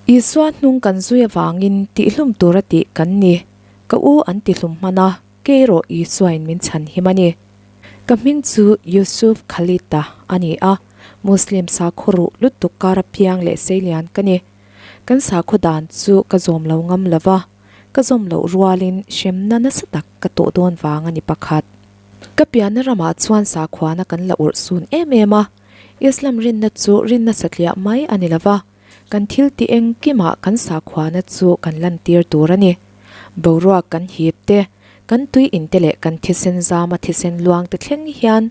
Isua hnung kan zui avangin tihlum tura tih kan ni. Ka u an tihlum hman a, kei erawh Isuain min chhanhim a ni. Ka hming chu Yusuf Khalid-a a ni a, Muslim sakhaw ruh lutuk kar apiang leh seilian ka ni. Kan sakhaw dan chu ka zawm lo ngam lo va, ka zawm loh rualin hremna nasa tak ka tawh dawn vang a ni pakhat. Ka pianna ramah chuan sakhuana kan la urh sun em em a, Islam rinna chu rinna satliah mai a ni lo va, kan thil tih engkimah kan sakhuana chu kan lantir tur a ni. Boruak kan hip te, kan tui in te leh kan thisen zama thisen luang te thleng hian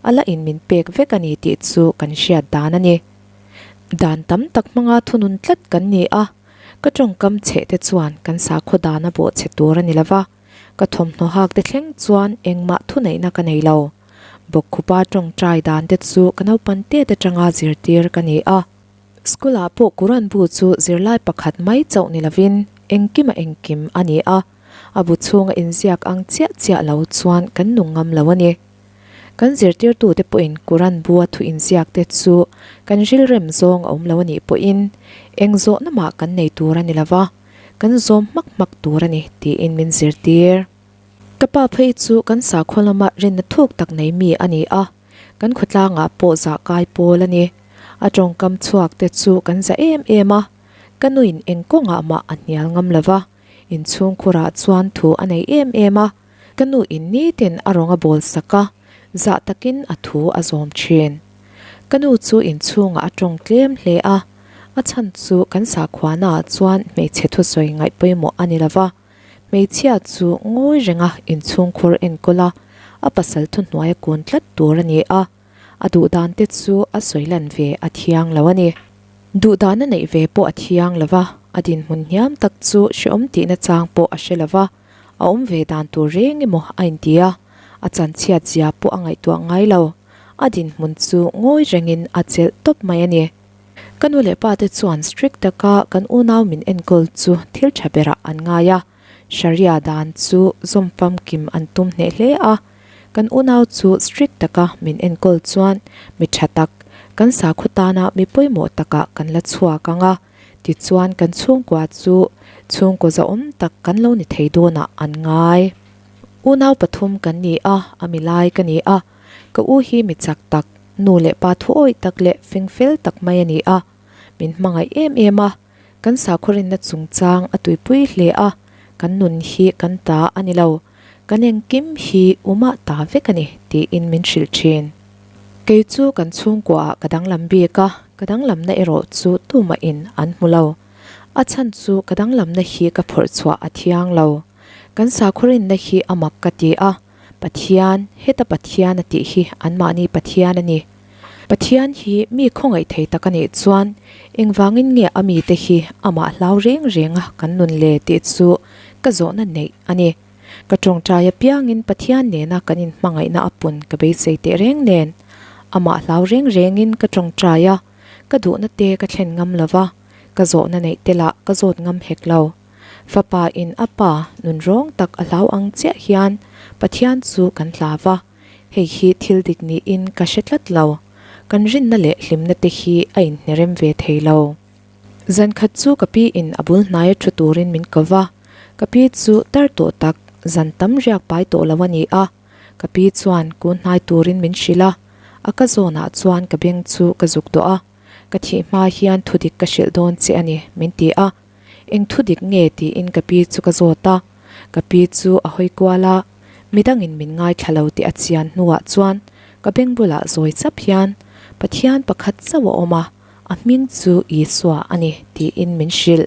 a la in min pek vek a ni tih chu kan hriat dan a ni. Dan tam tak hmanga thunun tlat kan ni a, ka tawngkam chheh te chuan kan sakhaw dan a bawhchhe tur a ni lo va, ka thawmhnaw hak te thleng chuan engmah thuneihna ka nei lo. Bawkkhupa tawngtai dan te chu ka naupan tet atanga zirtir ka ni a. School ah pawh Quran bu chu zirlai pakhat mai chauh ni lovin engkim a engkim a ni a, a bu chhunga inziak ang chiah chiah lo chuan kan nung ngam lo a ni. Kan zirtirtute pawhin Quran bua thu inziak te chu kan rilrem zawng a awm lo a nih pawhin eng zawhna mah kan nei tur a ni lo va, kan zawm hmak hmak tur a ni tiin min zirtir. Ka pa phei chu kan sakhaw lama rinna thuk tak nei mi a ni a, kan khawtlangah pawh zah kai pawl a ni. A tawngkam chhuak te chu kan za em em a, ka nuin eng kawngah mah a hnial ngam lo va, inchhungkhurah chuan thu a nei em em a, ka nuin nitin a rawn a bawl sak a, zah takin a thu a zawm thin. Ka nu chu inchhungah a tawng tlem hle a, a chhan chu kan sakhuanaah chuan hmeichhe thusawi ngaih pawimawh a ni lo va, Hmeichhia chu ngawi renga inchhungkhur enkawl a, a pasal thuhnuai a kun tlat tur a ni a, a duhdan te chu a sawi lan ve a thiang lo a ni. Duhdan a neih ve pawh a thiang lo va, a dinhmun hniam tak chu hrehawm tihna chang pawh a hre lo va, a awm ve dan tur reng emaw a inti a, a chanchhiat zia pawh a ngaihtuah ngai lo, a dinhmun chu ngawi rengin a chelh tawp mai a ni. Ka nu leh pa te chuan strict taka kan unau min enkawl chu thil tha berah an ngai a, Sharia dan chu zawm famkim an tum hneh hle a. Kan unau chu strict taka min enkawl chuan mi tha tak, kan sakhaw tana mi pawimawh takah kan la chhuak ang a, tichuan kan chhungkua chu chhungkaw zahawm tak kan lo ni thei dawnah an ngai. Unau pathum kan ni a, a milai ka ni a, ka u hi mi chak tak, Nu leh pa thuawih tak leh fingfel tak mai a ni a, min hmangaih em em a, kan sakhaw rinna chungchang a tuipui hle a, kan nun hi kan ta a ni lo, kan engkim hi umah ta vek a ni tiin min hrilh thin. Kei chu kan chhungkuaah ka danglam bik a, ka danglamna erawh chu tumahin an hmu lo. A chhan chu ka danglamna hi ka phawrh chhuah a thiang lo. Kan sakhaw rinna hi a mak ka ti a. Pathian, heta Pathian a tih hi anmahni Pathian a ni. Pathian hi mi khawngaih thei tak a nih chuan engvangin nge a mite hi amah hlau reng reng a kan nun le tih chu ka zawhna neih a ni. Ka tawngtai apiangin Pathian nena kan inhmangaihna a pun ka beisei teh reng nen amah hlau reng rengin ka tawngtai a, ka duhna te ka thlen ngam lo va, ka zawhna neih te lah ka zawt ngam hek lo. Fapa in a pa nun rawng tak a hlau ang chiah hian Pathian chu kan hlau va, hei hi thil dik niin ka hre tlat lo. Kan rinna leh hlimna te hi a inhnerem ve thei lo. Zan khat chu ka pi in a bul hnaia thu turin min ko va, ka pi chu tar tawh tak, zan tam riak pai tawh lo a ni a, ka pi chuan kun hnai turin min hrilh a, a ka zawnah chuan ka beng chu ka zuk dawh a, ka thih hma hian thudik ka hrilh dawn che a ni, min ti a. Eng thu dik nge tiin ka pi chu ka zawt a, ka pi chu a hawi kual a, midangin min ngaithla lo tih a chian hnuah chuan ka beng bulah zawi chap hian Pathian pakhat chauh a awm a, a hming chu Isua a ni tiin min hrilh.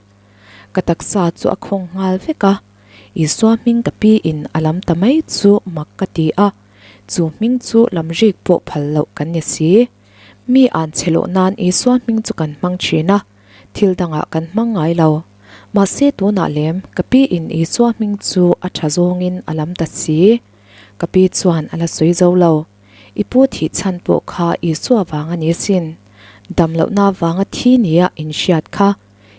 Ka taksa chu a khawng nghal vek a, Isua hming ka pi in a lam ta mai chu mak ka ti a, chu hming chu lam rik pawh phal loh kan ni si. Mi an che loh nan Isua hming chu kan hmang thin a. Thil dangah kan hmang ngai lo. Mahse tunah lem ka pi in Isua hming chu a tha zawngin a lam ta si. Ka pi chuan a la sawi zo lo. I pu thih chhan pawh kha Isua vang a ni sin. Dam lohna vanga thi nia in hriat kha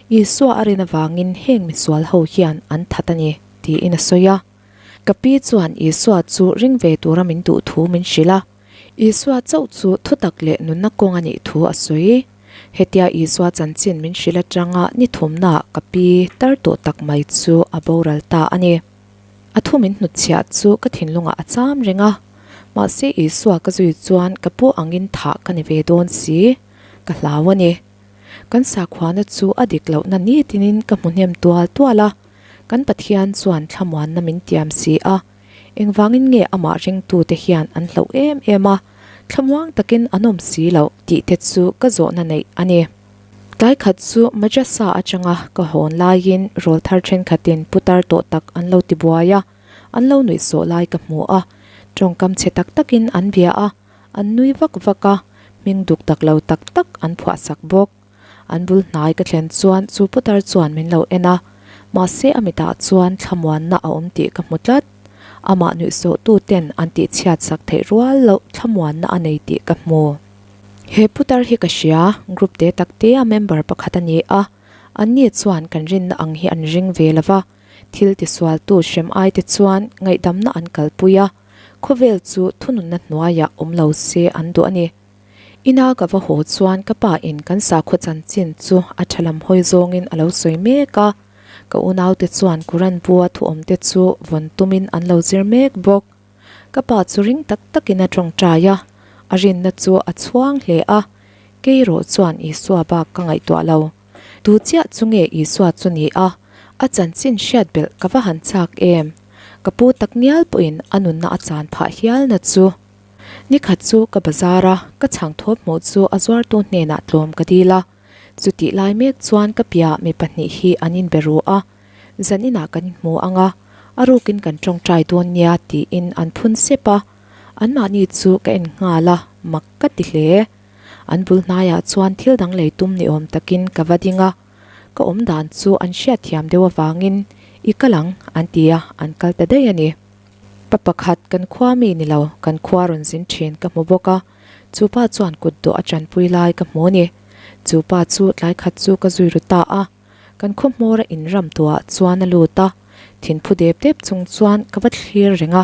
Isua a rin avangin heng misual ho hian an that a ni tiin a sawi a. Ka pi chuan Isua chu ring ve tura min duh thu min hrilh a. Isua chauh chu thutak leh nunna kawng a nih thu a sawi. Hetia Isua chanchin min hrilh atanga ni thumnaah ka pi tar tawh tak mai chu a boral ta a ni. A thu min hnutchhiah chu ka thinlungah a cham reng a, mahse Isua ka zui chuan ka pu angin thah ka ni ve dawn si, ka hlau a ni. Kan sakhuana chu a dik lohna nitinin ka hmu hnem tual tual a, kan Pathian chuan thlamuanna min tiam si a, engvangin nge amah ringtute hian an hlauh em em a, thlamuang takin an awm si loh tih te chu ka zawhna neih a ni. Tlai khat chu madrasa atanga ka hawn laiin rawlthar thenkhatin putar tawh tak an lo ti buai a, an lo nuih sawh lai ka hmu a, tawngkam chhe tak takin an bia a, an nui vak vak a, hming duk tak lo tak tak an phuah sak bawk. An bul hnai ka thlen chuan chu putar chuan min lo en a, mahse a mitah chuan thlamuanna a awm tih ka hmu tlat. Amah nuihsawhtu ten an tihchhiat sak theih rual loh thlamuanna a nei tih ka hmu. He putar hi ka hria, group te tak te a member pakhat a ni a, anni chuan kan rinna ang hi an ring ve lo va, thil tisualtu hrem ai te chuan ngaihdamna an kalpui a, khawvel chu thununna hnuaiah awm lo se an duh a ni. Ina ka va haw chuan ka pa in kan sakhaw chanchin chu a tha lam hawi zawngin a lo sawi mek a, ka unaute chuan Quran bua thuawm te chu vawn tumin an lo zir mek bawk. Ka pa chu ring tak takin a tawngtai a, a rinna chu a chhuang hle a, kei erawh chuan Isua bak ka ngaihtuah lo. Tu chiah chu nge Isua chu ni a, a chanchin hriat belh ka va han chak em? Ka pu tak ngial pawhin a nunna a chan phah hialna chu. Nikhat chu ka bazar a, ka chhang thawp hmuh chu a zuartu hnenah tlawm ka dil a, chutih lai mek chuan ka piah mi pahnih hi an inbe ru a, Zan inah kan inhmu ang a, a rukin kan tawngtai dawn nia tiin an phun sep a, anmahni chu ka en nghal a, mak ka ti hle. An bul hnaiah chuan thil dang lei tum ni awm takin ka va ding a, ka awm dan chu an hriatthiam deuh avangin i kal ang an ti a, an kal ta daih a ni. Pa pakhat kan khua mi ni lo, kan khua rawn zin thin ka hmu bawk a, chu pa chuan kut dawh a tanpui lai ka hmu a ni. Chu pa chu tlai khat chu ka zui ru ta a. Kan khaw hmawra inram tuah chuan a lut a, thinphu dep dep chung chuan ka va thlir reng a.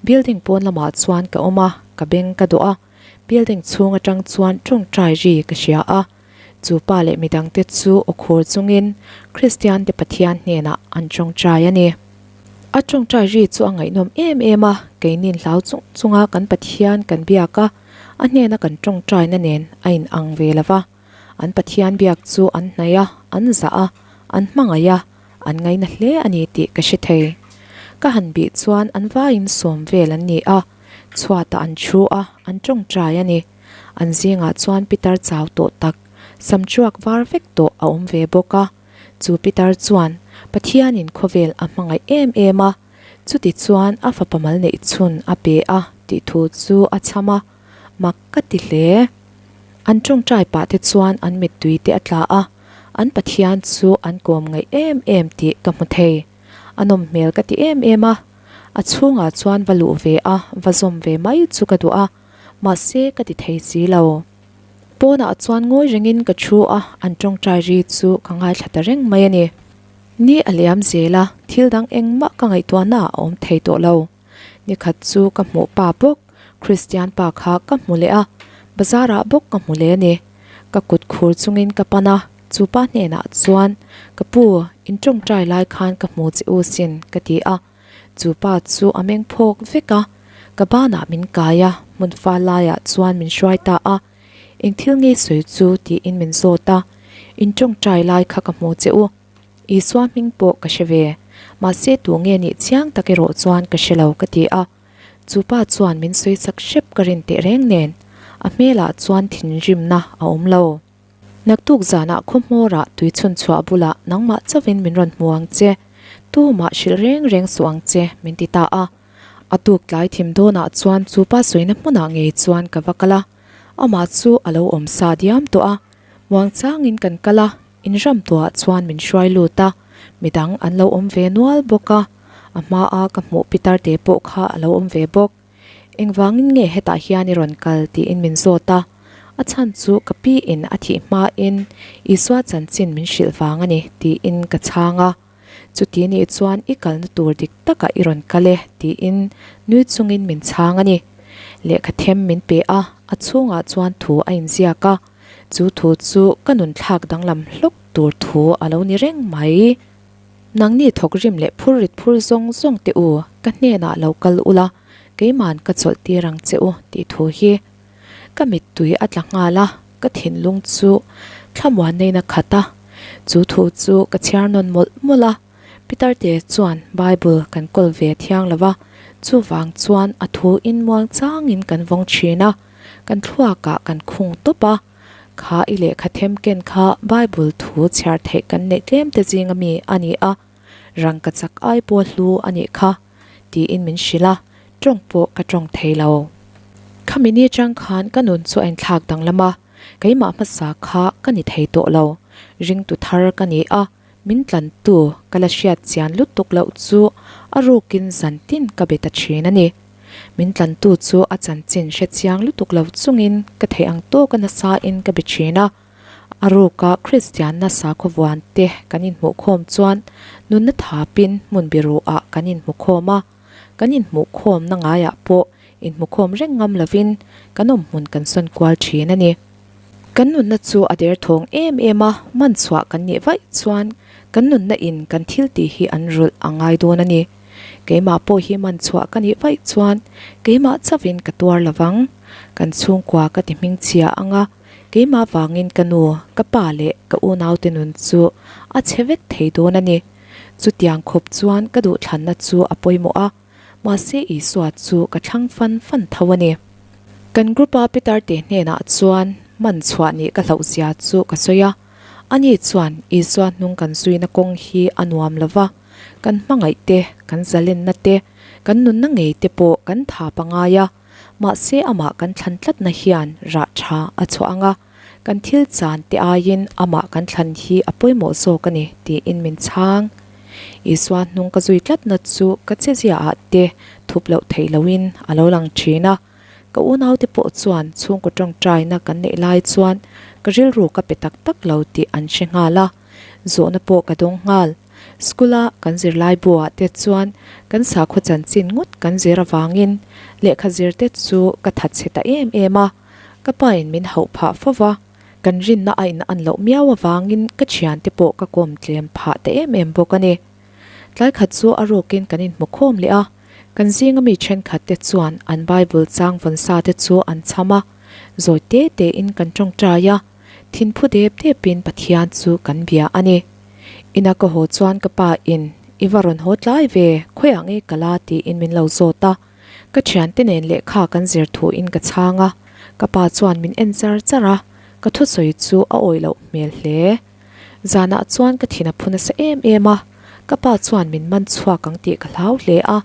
Building pawn lamah chuan ka awm a, ka beng ka dawh a, building chhung atang chuan tawngtai ri ka hria a. Chu pa leh midangte chu aw khur chungin Kristian te Pathian hnenah an tawngtai a ni. A tawngtai ri chu a ngaihnawm em em a, keinin hlau chung chunga kan Pathian kan biak a, a hnena kan tawngtaina nen a inang ve lo va. An Pathian biak chu an hnaih a, an zah a, an hmangaih a, an ngaina hle a ni tih ka hre thei. Ka han bih chuan an vaiin sawm vel an ni a, chhuatah an thu a, an tawngtai a ni. An zingah chuan Pitar chau tawh tak, samtruak var vek tawh a awm ve bawk a. Chu Pitar chuan Pathianin khawvel a hmangaih em em a, chuti chuan a fapa mal neih chhun a pe a tih thu chu a chham a. Mak ka ti hle. An tawngtai pah te chuan an mittui te a tla a, an Pathian chu an kawm ngaih em em tih ka hmu thei. A nawm hmel ka ti em em a, a chhungah chuan va luh ve a, va zawm ve mai chu ka duh a, mahse ka ti thei si lo. Pawnah chuan ngawi rengin ka thu a, an tawngtai ri chu ka ngaithla ta reng mai a ni. Ni a liam zel a, thil dang engmah ka ngaihtuahna a awm thei tawh lo. Nikhat chu ka hmuh pa bawk, Christian pa kha ka hmu leh a, bazar ah bawk ka hmu leh a ni. Ka kut khur chungin ka pan a, chu pa hnenah chuan, Ka pu, in tawngtai lai khan ka hmu che u sin, ka ti a. Chu pa chu a meng phawk vek a, ka banah min kai a, hmun fal laiah chuan min hruai ta a. Eng thil nge sawi chu tiin min zawt a, In tawngtai lai kha ka hmu che u. Isua hming pawh ka hre ve, mahse tu nge nih chiang tak erawh chuan ka hre lo ka ti a. Chu pa chuan min sawi sak hrep ka rin teh reng nen, a hmelah chuan thinrimna a awm lo. Naktuk zanah khaw hmawrah tui chhun chhuah bulah nangmah chauhin min rawn hmu ang che, tumah hrilh reng reng suh ang che min ti ta a. A tuk tlai thim dawnah chuan chu pa sawina hmunah ngei chuan ka va kal a, amah chu a lo awm sa diam tawh a. Muangchangin kan kal a, Inram tuah chuan min hruai lut a, midang an lo awm ve nual bawk a, a hmaa ka hmuh pitar te pawh kha a lo awm ve bawk. Engvangin nge hetah hian i rawn kal tiin min zawt a, a chhan chu ka pi in a thih hmain Isua chanchin min hrilh vang a ni tiin ka chhang a. Chuti nih chuan i kalna tur dik takah i rawn kal e tiin nui chungin min chhang a ni. Lehkha them min pe a, a chhungah chuan thu a inziak a. Chu thu chu ka nun thlak danglam hlawk tur thu a lo ni reng mai. Nangni thawk rim leh phur rit phur zawng zawng teh u, ka hnenah lo kal ula, keiman ka chawlh tir ang che u tih thu hi. Ka mittui a tla nghal a, ka thinlung chu thlamuan neiin a khat a. Chu thu chu ka chhiar nawn mawlh mawlh a, Peter te chuan Bible kan kawl ve thiang lo va, chuvang chuan a thu in muang changin kan vawng thin a, kan thluakah kan khung tawp a. Kha i lehkha them ken kha Bible thu chhiar theih kan neih tlem te zing ami a ni a, rangkachak ai pawh hlu a nih kha, tiin min hrilh a, tawng pawh ka tawng thei lo. Khami ni chang khan ka nun chu a inthlak danglam a, keimah hmasa kha ka ni thei tawh lo, ringtu thar ka ni a, min tlantu ka la hriat chian lutuk loh chu a rukin zantin ka be ta thin a ni. Min tlantu chu a chanchin hre chiang lutuk lo chungin ka theih ang tawka nasain ka be thin a. A ruka Kristianna sakhaw vuan te kan inhmuhkhawm chuan nunna thapin hmun biruah kan inhmukhawm a. Kan inhmuhkhawmna ngaiah pawh inhmukhawm reng ngam lovin kan awmhmun kan sawn kual thin a ni. Kan nunna chu a derthawng em em a, man chhuah kan nih vaih chuan kan nunna in kan thil tih hi an rulh a ngai dawn a ni. Keimah pawh hi man chhuah ka nih vaih chuan keimah chauhin ka tuar lovang. Kan chhungkua ka ti hmingchhia ang a, keimah vangin ka nu, ka pa leh ka unaute nun chu a chhe vek thei dawn a ni. Chutiang khawp chuan ka duhthlanna chu a pawimawh a, mahse Isua chu ka thlang fan fan tho a ni. Kan group a Peter te hnenah chuan man chhuah nih ka hlauh zia chu ka sawi a, ani chuan Isua hnung kan zuina kawng hi a nuam lo va, kan hmangaih te, kan zalenna te, kan nunna ngei te pawh kan thap a ngai a, mahse amah kan thlan tlatna hian rah tha a chhuah ang a. Kan thil chan te aiin amah kan thlan hi a pawimawh zawk a ni, tiin min chhang. Isua hnung ka zui tlatna chu ka cheziaah te thup loh theih loin a lo lang thin a. Ka unaute pawh chuan chhungkaw tawngtaina kan neih lai chuan ka rilru ka pe tak tak lo tih an hre nghal a, zawhna pawh ka dawng nghal. School-a kan zirlai buah te chuan kan sakhaw chanchin ngawt kan zir avangin lehkha zir te chu ka thatchhe ta em em a. Ka pa in min hauh phah fo va, kan rinna a in an loh miau avangin ka thiante pawh ka kawm tlem phah ta em em bawk a ni. Tlai khat chu a rukin kan inhmu khawm leh a, kan zinga mi thenkhat te chuan an Bible chang vawn sa te chu an chham a, zawi te te in kan tawngtai a, thinphu dep dep in Pathian chu kan bia a ni. Ina ka haw chuan ka pa in, I va rawn haw tlai ve, khawiah nge ka la tiin min lo zawt a. Ka thiante nen lehkha kan zir thuin ka chhang a, ka pa chuan min en char char a, ka thusawi chu a awih loh hmel hle. Zanah chuan ka thin a phu nasa em em a, ka pa chuan min man chhuak ang tih ka hlau hle a.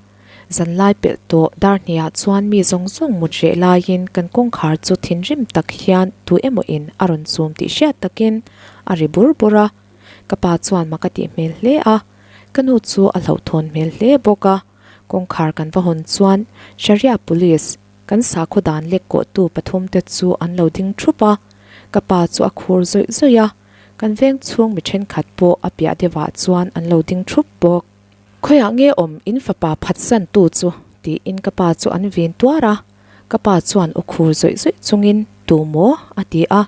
Zanlai pelh tawh dar hniah chuan mi zawng zawng mut reh laiin kan kawngkhar chu thinrim tak hian tu emaw in a rawn chum tih hriat takin a ri bur bur a. Ka pa chuan mak a tih hmel hle a, ka nu chu a hlauhthawn hmel hle bawk a. Kawngkhar kan va hawn chuan Sharia Police kan sakhaw dan lek kawhtu pathumte chu an lo ding thup a, ka pa chu a khur zawih zawih a, kan veng chhung mi thenkhat pawh a piah deuhah chuan an lo ding thup bawk. Khawiah nge awm in fapa phatsantu chu? tiin ka pa chu an vin tuar a, ka pa chuan aw khur zawih zawih chungin Tu maw? a ti a,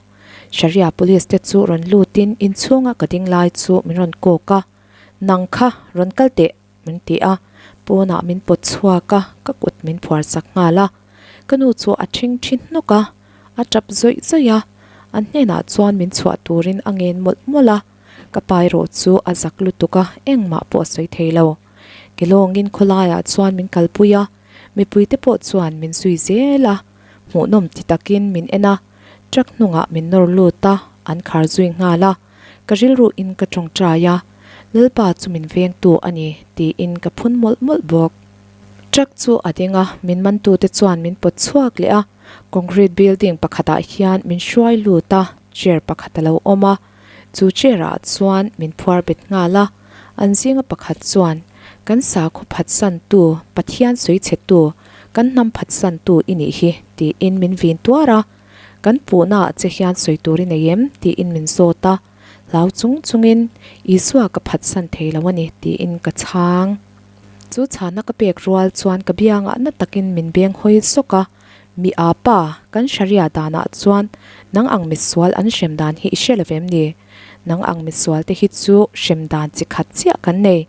Sharia Police te chu rawn lutin inchhunga ka ding lai chu min rawn kawk a, Nang kha rawn kal teh! Min ti a, pawnah min pawt chhuak a, ka kut min phuar sak nghal a. Ka nu chu a ṭhing ṭhi hnawk a, a ṭap zawih zawih a. An hnenah chuan min chhuah turin a ngen mawlh mawlh a. Ka pa erawh chu a zak lutuk a, engmah pawh a sawi thei lo. Kelawngin khawlaiah chuan min kalpui a, mipuite pawh chuan min zui zel a. Hmuhnawm ti takin min en a, truck hnungah min nawr lut a, an khar zui nghal a. Ka rilru in ka tawngtai a, Lalpa chu min vengtu a ni tiin ka phun mawlh mawlh bawk. Truck chu a ding a, min mantute chuan min pawt chhuak leh a, concrete building pakhatah hian min hruai lut a, chair pakhat a lo awm a, chu chair ah chuan min phuar bet nghal a, an zinga pakhat chuan kan sakhaw phatsantu, Pathian sawichhetu, kan hnam phatsantu i nih hi tiin min vin tuar a. Kan puhnaah che hian sawi tur i nei em? tiin min zawt a, hlau chung chungin Isua ka phatsan thei lo a ni tiin ka chhang. Chu chhana ka pek rual chuan ka biangah na takin min beng hawi sawk a, Mi aa pa, kan Sharia danah chuan nang ang misual an hrem dan hi i hre lo vem ni? Nang ang misual te hi chu hrem dan chi khat chiah kan nei,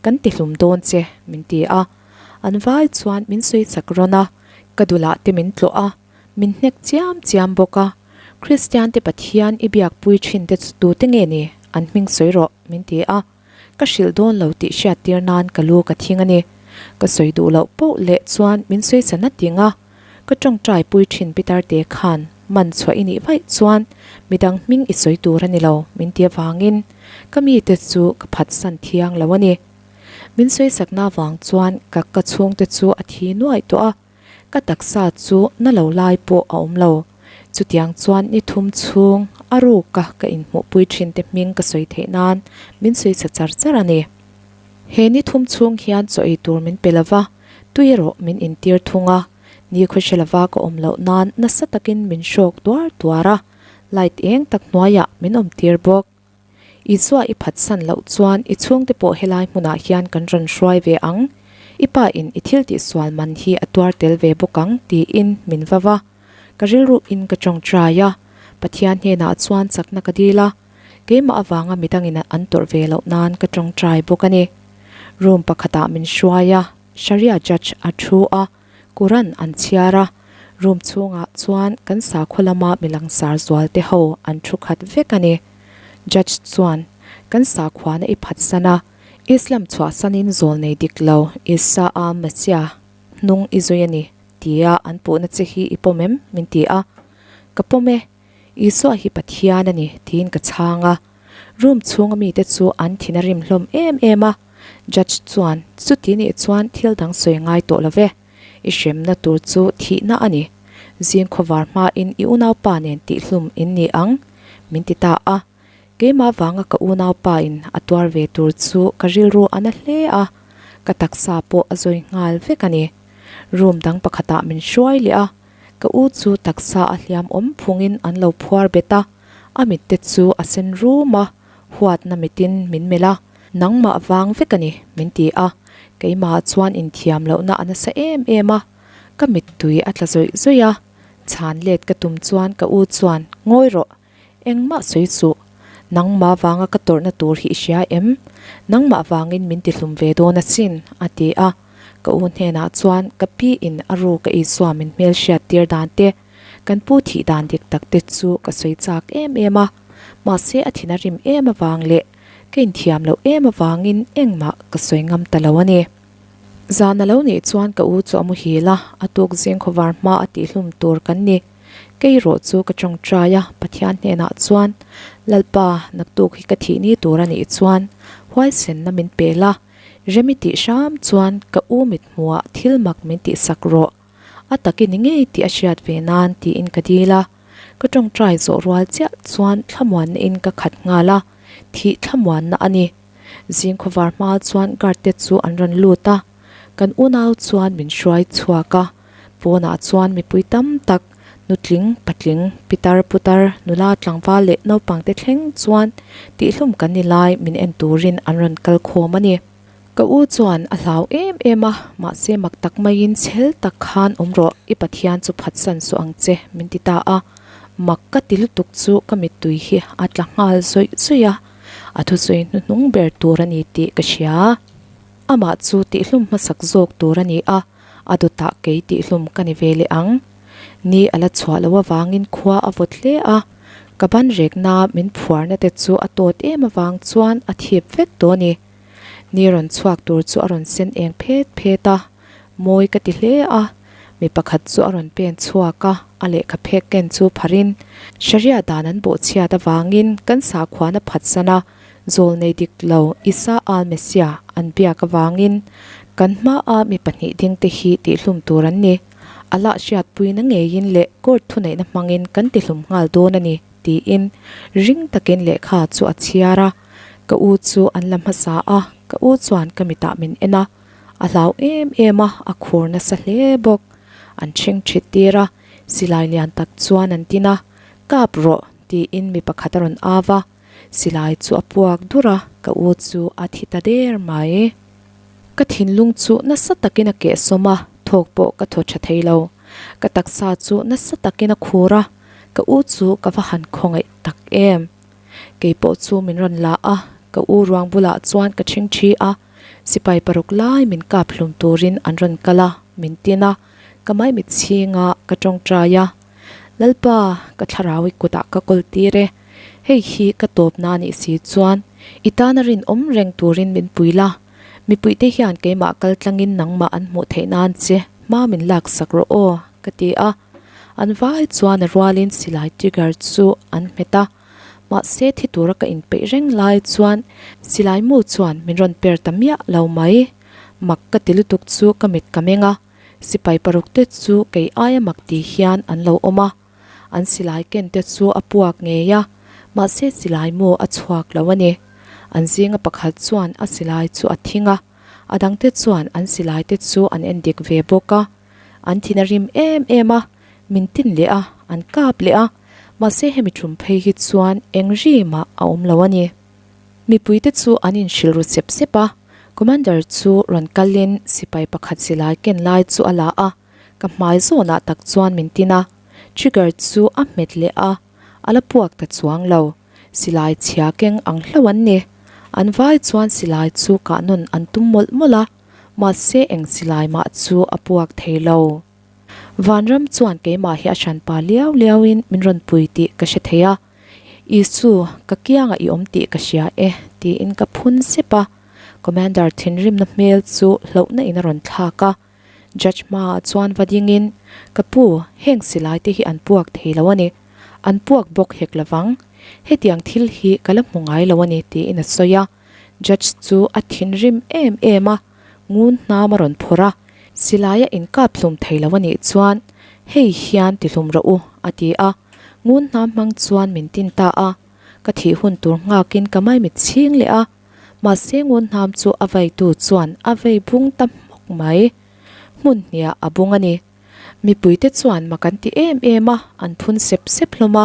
kan ti hlum dawn che, min ti a. An vai chuan min sawi chak rawn a, ka dulah te min tlawh a, min hnek chiam chiam bawk a. Kristian te Pathian i biakpui thin te chu tute nge ni? An hming sawi rawh, min ti a. Ka hrilh dawn lo tih hriattir nan ka lu ka thing a ni. Ka sawi duh loh poh leh chuan min sawi sa na ting a. Ka tawngtai pui thin Pitar te khan man chhuah i nih vaih chuan midang hming i sawi tur a ni lo min ti avangin ka mite chu ka phatsan thiang lo a ni. Min sawi sakna avang chuan ka ka chhungte chu a thi nuaih tawh a. Ka taksa chu na lo lai pawh a awm lo. Chutiang chuan ni thum chhung a ruka ka inhmuhpui thin te hming ka sawi theih nan min sawi sa char char a ni. He ni thum chhung hian chaw ei tur min pe lova, tui erawh min intir thung a. Ni khawhre lova ka awm loh nan nasa takin min hrawk tuar tuar a, light eng tak hnuaiah min awmtir bawk. Isua i phatsan loh chuan i chhungte pawh helai hmunah hian kan rawn hruai ve ang, i pa in i thil tihsual man hi a tuar tel ve bawk ang tiin min va va. Ka rilru in ka tawngtai a, Pathian hnenah chuan chakna ka dil a, keimah avanga midangin an tawrh ve loh nan ka tawngtai bawk a ni. Room pakhatah min hruai a, Sharia judge a thu a, Quran an chhiar a, room chhungah chuan kan sakhaw lama mi langsar zual te ho an thu khat vek a ni. Judge chuan, Kan sakhuana i phatsan a, Islam chhuahsanin zawlnei dik lo Isa a Messiah hnung i zui a ni tia an puhna che hi i pawm em? min ti a. Ka pawm e. Isua hi Pathian a ni tiin ka chhang a. Room chhunga mite chu an thin a rim hlawm em em a. Judge chuan, Chuti nih chuan thil dang sawi ngai tawh lo ve. I hremna tur chu thihna a ni. Zing khawvar hmain i unaupa nen tihhlum in ni ang, min ti ta a. Keimah vanga ka unaupa in a tuar ve tur chu ka rilru a na hle a, ka taksa pawh a zawi nghal vek a ni. Room dang pakhatah min hruai leh a, ka u chu taksa a hliam awm phungin an lo phuar bet a, a mitte chu a sen rum a, huatna mitin min melh a, nangmah vang vek a ni, min ti a, keimah chuan inthiam lohna a nasa em em a, ka mittui a tla zawih zawih a, chhan let ka tum chuan ka u chuan, Ngawi rawh, engmah sawi suh, nangmah vanga ka tawrhna tur hi i hria em? Nangmah vangin min tihlum ve dawn asin, a ti a, ka u hnenah chuan ka pi in a ru ka Isua min hmelhriat tir dan te, Kan pu thih dan dik tak te chu ka sawi chak em em a, mahse a thin a rim em avang leh ka inthiam loh em avangin engmah ka sawi ngam ta lo a ni. Zan a lo nih chuan ka u chu a muhil a, a tuk zing khawvar hma a tihhlum tur kan ni. Kei erawh chu ka tawngtai a, Pathian hnenah chuan, Lalpa, naktuk hi ka thih ni tur a nih chuan huaisenna min pel a, rem i tih hram chuan ka u mithmuhah thil mak min tihsak rawh. A tak i ni ngei tih a hriat ve nan tiin ka dil a, ka tawngtai zawh rual chiah chuan thlamuanna in ka khat nghal a, thih thlamuanna a ni. Zing khawvar hma chuan guard te chu an rawn lut a, kan unau chuan min hruai chhuak a, pawnah chuan mipui tam tak, nutling, patling, pitar putar, nula tlangval leh naupang te thleng chuan tihhlum kan ni lai min en turin an rawn kal khawm a ni. Ka u chuan a hlau em em a, mahse mak tak maiin chhel tak khan awm rawh, i Pathian chu phatsan suh ang che, min ti ta a. Mak ka ti lutuk chu ka mittui hi a tla nghal zawih zawih a, a thusawi hnuhnung ber tur a ni tih ka hria. Amah chu tihhlum hmasak zawk tur a ni a, a dawtah kei tihhlum ka ni ve leh ang. Ni a la chhuah loh avangin khua a vawt hle a, ka ban rekna min phuarna te chu a tawt em avang chuan a thip vek tawh a ni. Ni rawn chhuak tur chu a rawn sen eng phet phet a, mawi ka ti hle a. Mi pakhat chu a rawn pen chhuak a, a lehkha phek ken chu pharin Sharia dan an bawhchhiat avangin kan sakhuana phatsan a, zawlnei dik lo Isa al-Messiah an biak avangin kan hmaa mi pahnih dingte hi tihhlum tur an ni. Allah hriatpuina ngeiin leh court thuneihna hmangin kan tihlum nghal dawn a ni, tiin ring takin lehkha chu a chhiar a. Ka u chu an la hmasa a, ka u chuan ka mitah min en a, a hlau em em a, a khur nasa hle bawk. An ṭhing ṭhit tir a, silai lian tak chuan an tin a, Kap rawh! tiin mi pakhat a rawn au a, silai chu a puak dur a, ka u chu a thi ta der mai. Ka thinlung chu nasa takin a kehsawm a. Thawk pawh ka thaw tha thei lo. Ka taksa chu nasa takin a khur a, ka u chu ka va han khawngaih tak em. Kei pawh chu min rawn la a, ka u ruang bulah chuan ka ṭhing ṭhi a, sipai paruk lai min kap hlum turin an rawn kal a, min tin a, ka maimit chhinga ka ṭawngṭai a. Lalpa, ka thlarau i kutah ka kawl tir e, hei hi ka tawpna a nih si chuan i tana rinawm reng turin min pui la, mipuite hian keimah kal tlangin nangmah an hmuh theih nan che hma min laksak rawh aw, ka ti a. An vai chuan a rualin silai trigger chu an hmet a, mahse thi tura ka inpeih reng lai chuan silai mu chuan min rawn per ta miah lo mai. Mak ka ti lutuk chu ka mit ka meng a. Sipai paruk te chu kei aia mak ti hian an lo awm a, an silai ken te chu a puak ngei a, mahse silai maw a chhuak lo a ni. An zinga pakhat chuan a silai chu a thing a, a dangte chuan an silai te chu an en dik ve bawk a. An thin a rim em em a, min tin leh a, an kap leh a, mahse hemi tum phei hi chuan eng ri mah a awm lo a ni. Mipuite chu an inhrilh ru sep sep a, Commander chu rawn kalin sipai pakhat silai ken lai chu a la a, ka hmai zawnah tak chuan min tin a, trigger chu a hmet leh a, a la puak ta chuang lo, silai chhia keng ang hlauh an ni. An vai chuan silai chu kah nawn an tum mawlh mawlh a, mahse eng silai mah chu a puak thei lo. Vanram chuan keimah hi a hranpa liau liauin min rawn pui tih ka hre thei a. Isu, ka kiangah i awm tih ka hria e, tiin ka phun sep a. Commander thinrimna hmel chu hlauhna in a rawn thlak a. Judge hmaah chuan va dingin, Ka pu, heng silai te hi an puak thei lo a ni. An puak bawk hek lovang. Hetiang thil hi ka la hmu ngai lo a ni, tiin a sawi a. Judge chu a thinrim em em a, ngun hnam a rawn phawrh a. Silaia inkap hlum thei lo a nih chuan, hei hian ti hlum rawh u, a ti a. Ngun hnam hmang chuan min tin ta a, ka thih hun tur nghakin ka maimit chhing leh a, mahse ngun hnam chu a veitu chuan a vei bung ta hmawk mai. Hmun hniah a bung a ni. Mipuite chuan mak an ti em em a, an phun sep sep hlawm a.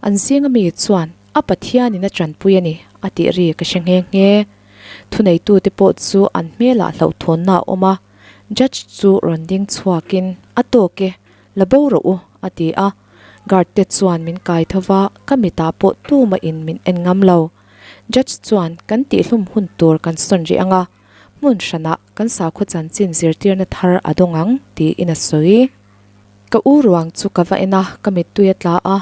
An zinga mi chuan a Pathianin a tanpui a ni a tih ri ka hre nghe nghe. Thuneitute pawh chu an hmelah hlauhthawnna a awm a, Judge chu rawn ding chhuakin a tawk e, La bo rawh u, a ti a. Guard te chuan min kai tho va, ka mitah pawh tumah in min en ngam lo. Judge chuan kan tihhlum hun tur kan sawn rih ang a, hmun hranah kan sakhaw chanchin zirtirna thar a dawng ang, tiin a sawi. Ka u ruang chu ka va en a, ka mittui a tla a.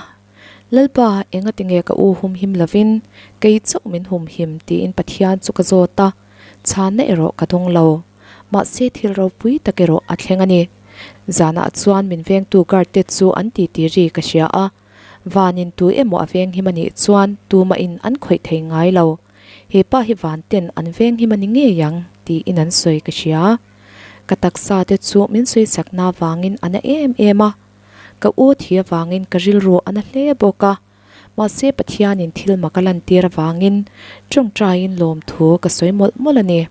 Lalpa, engati nge ka u humhim lovin kei chauh min humhim tiin Pathian chu ka zawt a, chhanna erawh ka dawng lo. Mahse thil ropui tak erawh a thleng a ni. Zanah chuan min vengtu guard te chu an titi ri ka hria a, vanin tu emaw a venghim a nih chuan tumahin an khawih thei ngai lo. He pa hi van ten an venghim a ni ngei ang tiin an sawi ka hria. Ka taksa te chu min sawisakna vangin a na em em a, ka u thi avangin ka rilru a na hle bawk a. Mahse Pathianin thil mak a lantir avangin tawngtaiin lawmthu ka sawi mawlh mawlh a ni.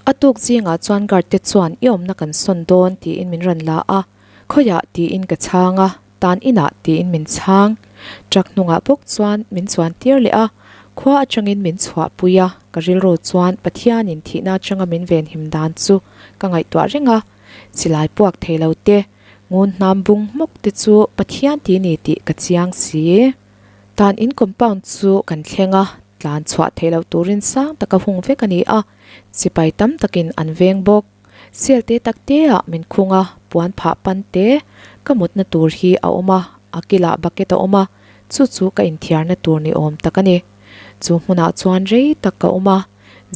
A tuk zingah chuan guard te chuan i awmna kan sawn dawn tiin min rawn la a, khawiah tiin ka chhang a, tan inah tiin min chhang. Truck hnungah bawk chuan min chuan tir leh a, khua atangin min chhuahpui a, ka rilru chuan Pathianin thihna atanga min venhim dan chu ka ngaihtuah reng a, silai puak thei lo te, ngun hnam bung hmawk te chu Pathian ti ni tih ka chiang si. Tan in compound chu kan thleng a, Tlan chhuah theih loh turin sang taka hung vek a ni a, sipai tam takin an veng bawk. Sel te tak te ah min khung a, puan phah pan te ka mutna tur hi a awm a, a kilah bucket a awm a, chu chu ka inthiarna tur ni awm tak a ni. Chu hmunah chuan rei tak ka awm a,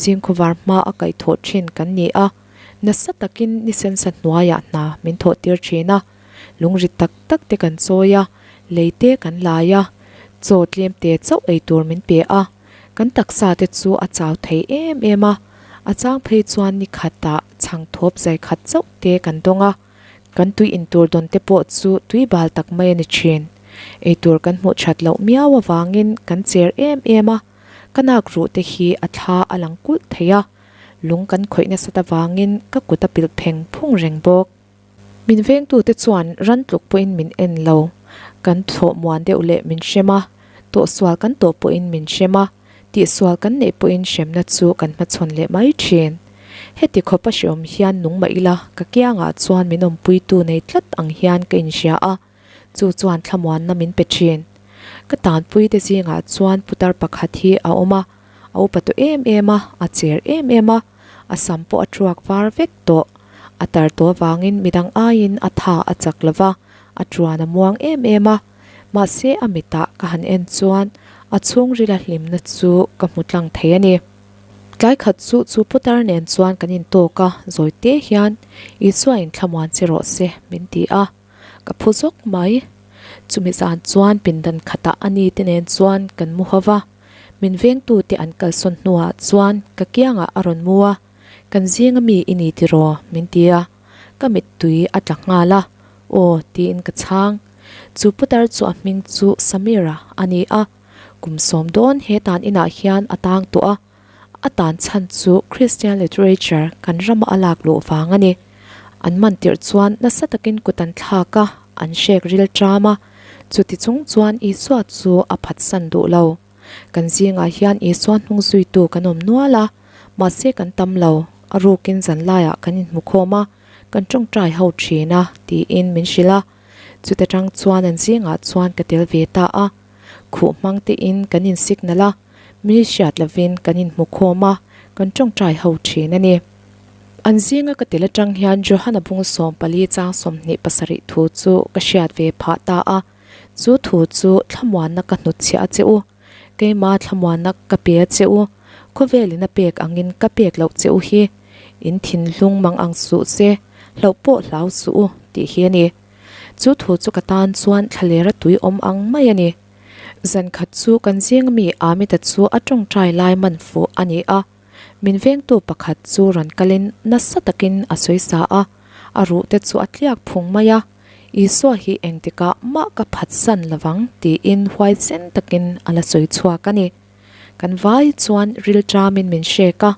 zingkhuvar hma a kaihthawh thin kan ni a, nasa takin ni sensa hnuaiah hna min thawh tir thin a. Lungri tak tak te kan chawi a, lei te kan lai a, chaw tlem te chauh ei tur min pe a, kan taksa te chu a chau thei em em a, a chang phei chuan ni khatah chhang thawp zai khat chauh te kan dawng a, kan tui in tur dawn te pawh chu tui bal tak mai a ni thin. Ei tur kan hmuh that loh miau avangin kan cher em em a, ka nak ruh te hi a thla a lang kulh thei a, lung kan khawih nasat avangin ka kut a pilh pheng phung reng bawk. Min vengtute chuan ran tluk pawhin min en lo. Kan thlawh muan deuh leh min hrem a, tawhsual kan tawh pawhin min hrem a, tihsual kan neih pawhin hremna chu kan hmachhawn leh mai thin. Heti khawp a hreawm hian nung mah ila ka kiangah chuan min awmpuitu nei tlat ang hian ka inhria a, chu chuan thlamuanna min pe thin. Ka tanpuite zingah chuan putar pakhat hi a awm a, a upa tawh em em a, a cher em em a, a sam pawh a tuak var vek tawh. A tar tawh avangin midang aiin a tha a chak lo va, a tuan a muang em em a. Mahse a mitah ka han en chuan a chhungrila hlimna chu ka hmu tlang thei a ni. Tlai khat chu chu putar nen chuan kan intawk a, zawi te hian Isua in thlamuan che rawh se min ti a, ka phu zawk mai. Chumi zan chuan pindan khatah a ni te nen chuan kan mu ho va, min vengtute an kalsawn hnuah chuan ka kiangah a rawn mu a, Kan zinga mi i ni tiraw? min ti a, ka mittui a tla nghal a, Aw tiin ka chhang. Chu putar chu a hming chu Samira a ni a. Kum sawm dawn he tan inah hian a tang tawh a, a tan chhan chu Christian literature kan rama a lak luh vang a ni. An man tirh chuan nasa takin kut an thlak a, an hrek ril ṭam a, chuti chung chuan Isua chu a phatsan duh lo. Kan zingah hian Isua hnung zuitu kan awm nual a, mahse kan tam lo, a rukin zan laiah kan inhmu khawm a, kan ṭawngṭai ho ṭhin a, tiin min hrilh a. Chuta ṭang chuan an zingah chuan ka tel ve ta a. Khuh hmang tein kan in signal a, mi hriat lovin kan inhmu khawm a, kan tawngtai ho thin a ni. An zinga ka tel atang hian Johana bung 14 chang 27 thu chu ka hriat ve phah ta a, chu thu chu thlamuanna ka hnutchhiah a che u, keima thlamuanna ka pe a che u, khawvelin a pek angin ka pek loh che u hi, in thinlung mang ang suh se, hlauh pawh hlau suh u tih hi a ni. Chu thu chu ka tan chuan thlalera tui awm ang mai a ni. Zan khat chu kan zing mi Amita chu a tawngtai lai man fuh a ni a. Min vengtu pakhat chu rawn kalin nasa takin a sawi sa a, a ruh te chu a tliak phung mai a. Isua hi engtikah mah ka phatsan lovang tiin huaisen takin a la sawi chhuak a ni. Kan vai chuan ril ṭamin min hrek a,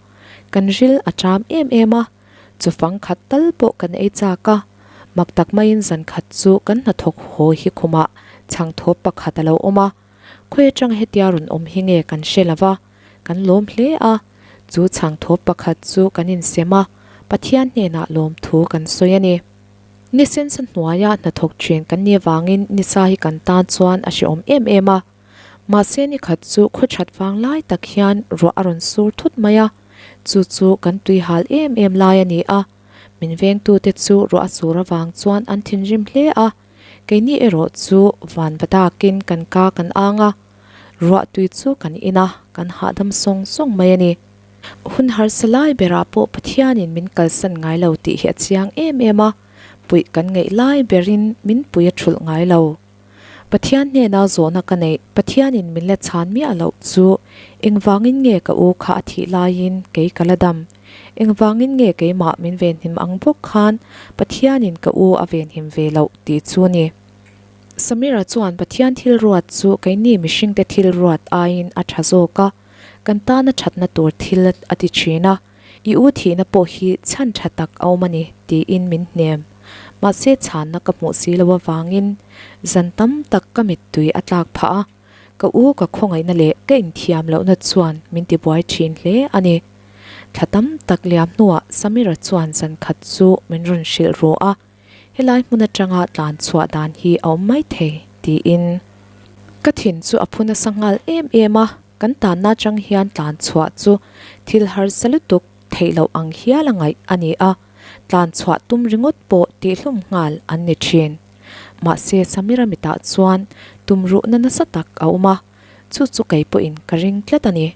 kan ril a ṭam em em a. Chu fang khat tal pawh kan ei chak a, mak tak maiin zan khat chu kan hnathawk haw hi khumah chhangthawp pakhat a lo awm a, khawi atanga hetia rawn awm hi nge kan hre lo va, kan lawm hle a, chu chhangthawp pakhat chu kan insem a, Pathian hnenah lawmthu kan sawi a ni. Ni sensa hnuaia hnathawk thin kan nih avangin nisa hi kan tan chuan a hrehawm em em a. Mahse ni khat chu khaw that vang lai tak hian ruah a rawn sur thut mai a, chu chu kan tui hal em em lai a ni a. Min vengtute chu ruah a sur avang chuan an thinrim hle a, keini erawh chu van va dakin kan ka kan ang a, ruah tui chu kan in a, kan hahdam sawng sawng mai a ni. Hun harsa lai berah pawh Pathianin min kalsan ngai lo tih hi a chiang em em a, puih kan ngaih lai berin min pui a thulh ngai lo. Pathian hnena zawhna ka neih, Pathianin min la chhan miah loh chu engvangin nge ka u kha a thih laiin kei ka la dam? Engvangin nge keimah min venhim ang bawk khan Pathianin ka u a venhim ve loh tih chu ni. Samira chuan Pathian thil ruat chu keini mihringte thil ruat aiin a tha zawk a, kan tana thatna tur thil a ti thin a. I u thihna pawh hi chhan tha tak a awm a ni, tiin min hnem. Mahse chhanna ka hmuh si lo avangin zan tam tak ka mittui a tlak phah a, ka u ka khawngaihna leh ka inthiam lohna chuan min tibuai thin hle a ni. Thla tam tak liam hnuah Samira chuan zan khat chu min rawn hrilh ru a. Helai hmun atanga tlan chhuah dan hi a awm mai thei, tiin. Ka thin chu a phu nasa nghal em em a, kan tanna atang hian tlan chhuah chu thil harsa lutuk theih loh ang hial a ngaih a ni a, tlan chhuah tum ringawt pawh tihhlum nghal an ni thin. Mahse Samira mitah chuan tumruhna nasa tak a awm a, chu chu kei pawhin ka ring tlat a ni,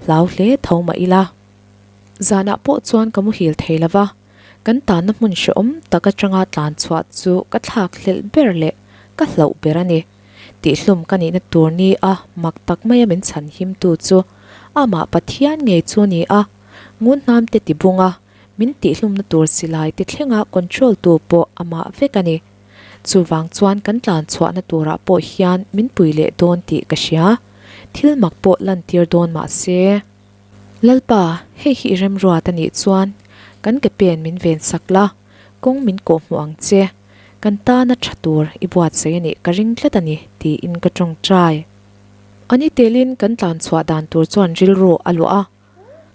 hlau hle tho mah ila. Zanah pawh chuan ka muhil thei lo va. Kan tanna hmun hrehawm tak atanga tlan chhuah chu ka thlak hlelh ber leh ka hlauh ber a ni. Tihhlum ka nihna tur ni a mak tak maia min chhan himtu chu amah Pathian ngei chu ni a, ngunhnam te tibung a, min tihhlumna tur silai te thlenga control tu pawh amah vek a ni. Chuvang chuan kan tlan chhuahna turah pawh hian min pui leh dawn tih ka hria. Thil mak pawh lantir dawn mah se. Lalpa, hei hi i remruat a nih chuan kan ke pen min ven sak la, kawng min kawh hmuh ang che, kan tana tha tur i buatsaih a nih ka ring tlat a ni, tiin ka tawngtai. A ni telin kan tlan chhuah dan tur chuan rilru a luah a.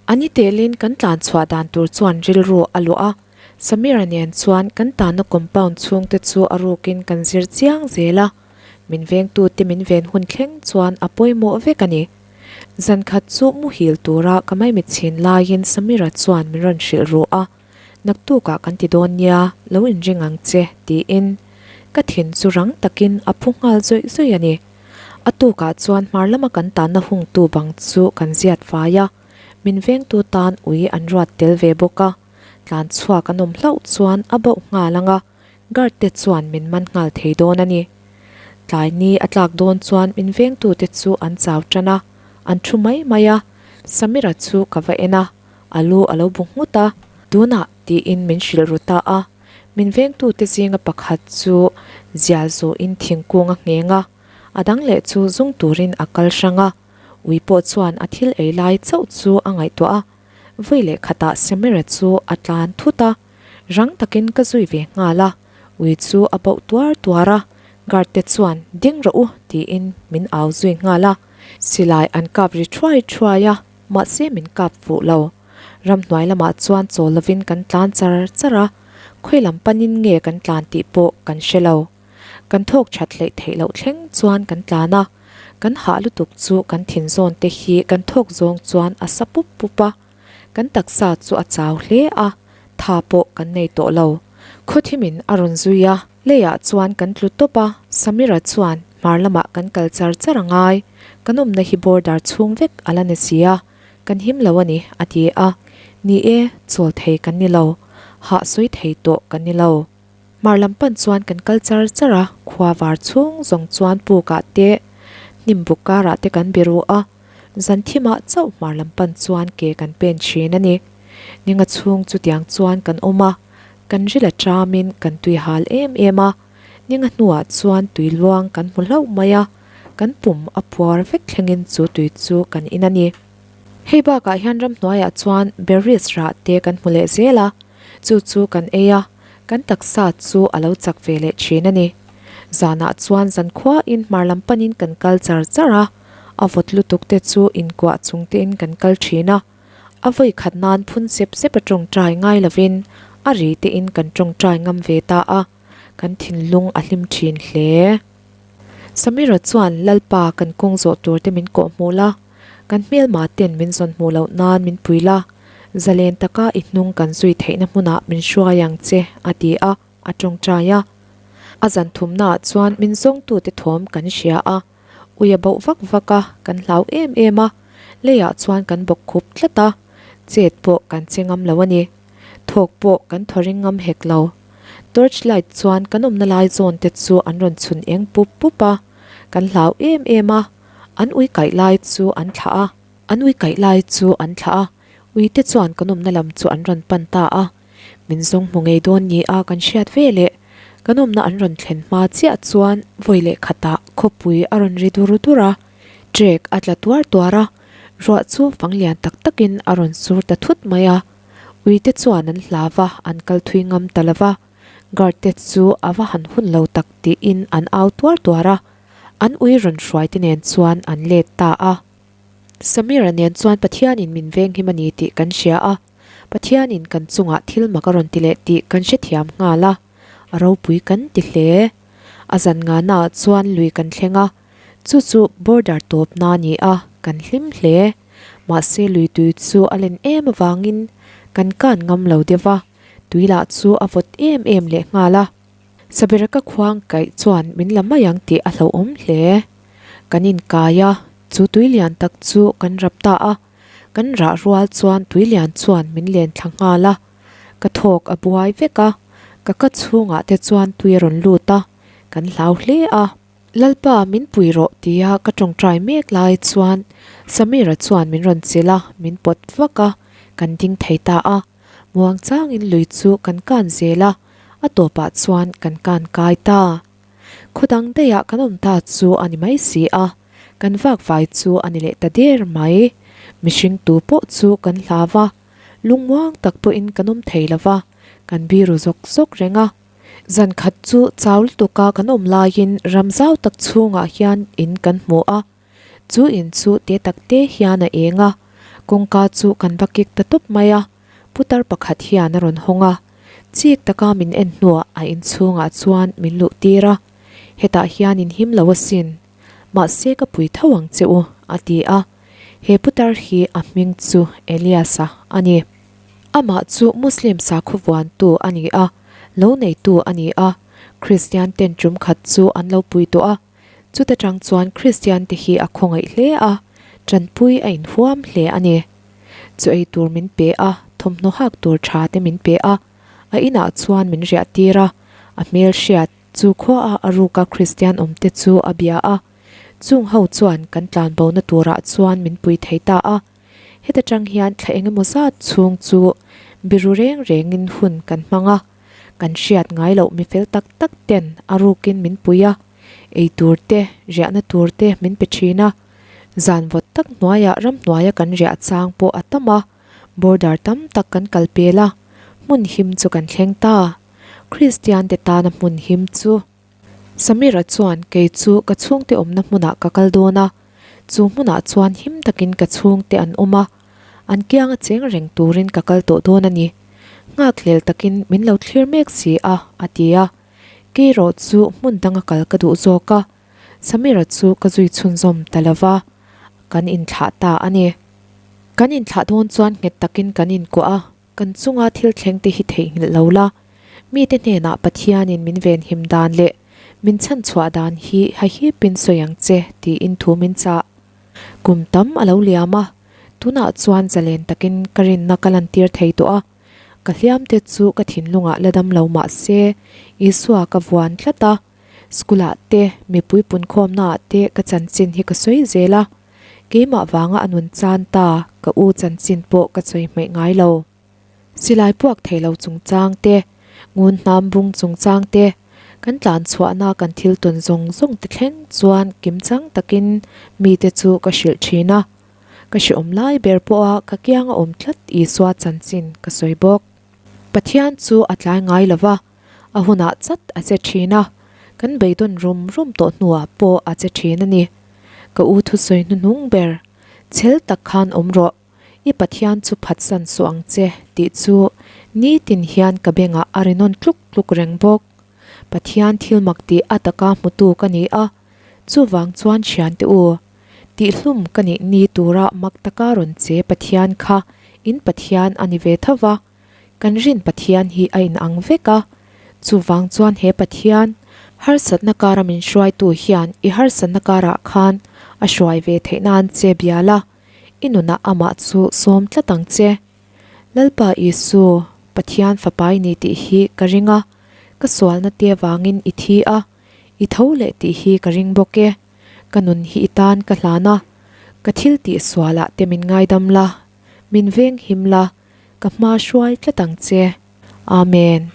A ni telin kan tlan chhuah dan tur chuan rilru a luah a, Samira nen chuan kan tanna compound chhungte chu a rukin kan zir chiang zel a, min vengtute min ven hun thleng chuan a pawimawh vek a ni. Zan khat chu muhil tura ka maimit chhin laiin Samira chuan min rawn hrilh ru a, Naktukah kan ti dawn nia, lo inring ang che, tiin ka thin chu rang takin a phu nghal zawih zawih a ni. A tukah chuan hmar lama kan tanna hungtu bang chu kan ziat fai a, min vengtu tan ui an ruat tel ve bawk a, tlan chhuak an awm hlauh chuan a bauh nghal ang a, guard te chuan min man nghal thei dawn a ni. Tlai ni a tlak dawn chuan min vengtute chu an chau tan a, an thu mai mai a, Samira chu ka va en a, a lu a lo bu nghut a, tunah tiin min hrilh ru ta a. Min vengtute zinga pakhat chu zial zawhin thingkung a ngheng a, a dang leh chu zung turin a kal hrang a. Ui pawh chuan a thil ei lai chauh chu a ngaihtuah a, vawi leh khatah Samira chu a tlan thut a, rang takin ka zui ve nghal a, ui chu a bauh tuar tuar a, guard te chuan ding rawh u tiin min au zui nghal a, silai an kap ri thuai thuai a, mahse min kap fuh lo. Ramhnuai lamah chuan chawl lovin kan tlan char char a, khawi lam panin nge kan tlan tih pawh kan hre lo. Kan thawk that hleih theih loh thleng chuan kan tlan a, kan hah lutuk chu kan thin zawn te hi kan thawk zawng chuan a sa pup pup a, kan taksa chu a chau hle a, tha pawh kan nei tawh lo. Khawthimin a rawn zui a, leiah chuan kan tlu tawp a, Samira chuan hmar lamah kan kal char char a ngai, kan awmna hi border chhung vek a la ni si a, Kan him lo a ni, a ti a. Ni e, chawl thei kan ni lo. Hah sawi thei tawh kan ni lo. Hmar lam pan chuan kan kal char char a, khua var chhung zawng chuan pukah te, hnim buk karah te kan biru a, zan thimah chauh hmar lam pan chuan ke kan pen thin a ni. Ninga chhung chutiang chuan kan awm a, kan ril a tamin kan tui hal em em a. Ninga hnuah chuan tui luang kan hmu hlauh mai a, kan pum a puar vek thlengin chu tui chu kan in a ni. Hei bakah hian ramhnuaiah chuan berries rah te kan hmu leh zel a, chu chu kan ei a, kan taksa chu a lo chak ve leh thin a ni. Zanah chuan zankhuain hmar lam panin kan kal char char a, a vawt lutuk te chu inkuah chung tein kan kal thin a, a vawi khat nan phun sep sep a tawngtai ngai lovin a ri tein kan tawngtai ngam ve ta a. Kan thinlung a hlim thin hle. Samira chuan Lalpa kan kawng zawh tur te min kawh hmuh la, kan hmelma ten min zawn hmuh loh nan min pui la, zalen taka i hnung kan zui theihna hmunah min hruai ang che a ti a, a tawngtai a. A zan thumnaah chuan min zawngtute thawm kan hria a, ui a bauh vak vak a, kan hlau em em a, leiah chuan kan bawk khup tlat a, chet pawh kan che ngam lo a ni. Thawk pawh kan thaw ring ngam hek lo. Torch light chuan kan awmna lai zawn te chu an rawn chhun eng pup pup a, kan hlau em em a, an ui kaih lai chu an thlah a. An ui kaih lai chu an thlah a, ui te chuan kan awmna lam chu an rawn pan ta a. Min zawng hmu ngei dawn ni a kan hriat ve leh kan awmna an rawn thlen hma chiah chuan vawi leh khatah khawpui a rawn ri dur dur a, trek a tla tuar tuar a, ruah chu fang lian tak takin a rawn sur ta thut mai a. Uite chuan an hlau va, an kal thui ngam ta lo va, guard te chu a va han hun lo tak tiin an au tuar tuar a, an ui rawn hruai te nen chuan an let ta a. Samira nen chuan Pathianin min venghim a ni tih kan hria a, Pathianin kan chungah thil mak a rawn ti leh tih kan hrethiam nghal a, a ropui kan ti hle. A zan ngahnaah chuan lui kan thleng a, chu chu border tawpna a ni a, kan hlim hle. Mahse lui tui chu a len em avangin kan kan ngam lo deuh a, tui lah chu a vawt em em leh nghal a. Sabereka khuang kaih chuan min la mai ang tih a hlauhawm hle. Kan inkai a, chu tui lian tak chu kan rap ta a, kan rah rual chuan tui lian chuan min len thla nghal a, ka thawk a buai vek a, ka ka chhungah te chuan tui a rawn lut a, kan hlau hle a. Lalpa min pui rawh tia ka tawngtai mek lai chuan Samira chuan min rawn chilh a, min pawt vak a, kan ding thei ta a. Muang changin lui chu kan kan zel a, a tawpah chuan kan kan kai ta. Khaw dang daihah kan awm ta chu a ni mai si a, kan vak vai chu a ni leh ta der mai. Mihring tu pawh chu kan hlau a, lungmuang tak pawhin kan awm thei lo va, kan biru zawk zawk reng a. Zan khat chu chau lutuka kan awm laiin ram zau tak chhungah hian in kan hmu a, chu in chu te tak te hian a eng a. Kawngka chu kan va kik ta tawp mai a, putar pakhat hian a rawn hawng a, chik taka min en hnuah a inchhungah chuan min luh tir a, Hetah hian in him lo asin, mahse ka pui tho ang che u, a ti a. He putar hi a hming chu Elias-a a ni. Amah chu Muslim sakhaw vuantu a ni a, lo neitu a ni a, Kristian ten tum khat chu an lo pui tawh a, chuta tang chuan Kristian te hi a khawngaih hle a, tanpui a inhuam hle a ni. Chu ei tur min pe a, thawmhnaw hak tur tha te min pe a, a inah chuan min riah tir a, a hmel hriat chu khuaah a ruka Kristian awm te chu a bia a, chung ho chuan kan tlanbo na turah chuan min pui thei ta a. Heta tang hian thla eng emaw zat chhung chu biru reng rengin hun kan hmang a, kan hriat ngai loh mi fel tak tak ten a rukin min pui a, ei tur te, riahna tur te min pe thin a. Zan vawt tak hnuaiah ramhnuaia kan riah chang pawh a tam a, border tam tak kan kal pel a, hmun him chu kan thleng ta. Kristian te tana hmun him chu. Samira chuan kei chu ka chhungte awmna hmunah ka kal dawn a, chu hmunah chuan him takin ka chhungte an awm a, an kianga cheng reng turin ka kal tawh dawn a ni. Nghakhlel takin min lo thlir mek si a, a ti a. Kei erawh chu hmun danga kal ka duh zawk a, Samira chu ka zui chhunzawm ta lo va, kan inthlah ta a ni. Kan inthlah dawn chuan nghet takin kan inkuah a. Kan chunga thil thleng te hi theihnghilh lo la, mite hnenah Pathianin min venhim dan leh min chhanchhuah dan hi hahipin sawi ang che tiin thu min chah. Kum tam a lo liam a, tunah chuan zalen takin ka rinna ka lantir thei tawh a, ka hliamte chu ka thinlungah la dam lo mah se Isua ka vuan tlat a, school ah te mipui punkhawmnaah te ka chanchin hi ka sawi zel a. Keimah vanga a nun chan ta ka u chanchin pawh ka sawi hmaih ngai lo. Silai puak thei lo chungchang te, ngun hnam bung chungchang te, kan tlan chhuahna kan thil tawn zawng zawng te thleng chuan kimchang takin mite chu ka hrilh thin a. Ka hreawm lai ber pawha ka kianga awm tlat Isua chanchin ka sawi bawk. Pathian chu a tlai ngai lo va, a hunah chat a che thin a, kan beidawn rum rum tawh hnuah pawh a che thin a ni. Ka u thusawi hnuhnung ber, Chhel tak khan awm rawh, i Pathian chu phatsan suh ang che tih chu nitin hian ka bengah a ri nawn tluk tluk reng bawk. Pathian thil mak tih a taka hmutu ka ni a, chuvang chuan thiante u, tihhlum ka nih ni tura mak taka rawn che Pathian kha in Pathian a ni ve tho va, Kan rin Pathian hi a inang vek a, chuvang chuan he Pathian, harsatna kara min hruaitu hian i harsatna karah khan a hruai ve theih nan che bia la, i nunah amah chu sawm tlat ang che. Lalpa Isu, Pathian fapa i ni tih hi ka ring a, ka sualna te vangin i thi a, i tho leh tih hi ka ring bawk e. Ka nun hi i tan ka hlan a, ka thil tih sualah te min ngaidam la, min venghim la, Ka hma hruai tlat ang che. Amen.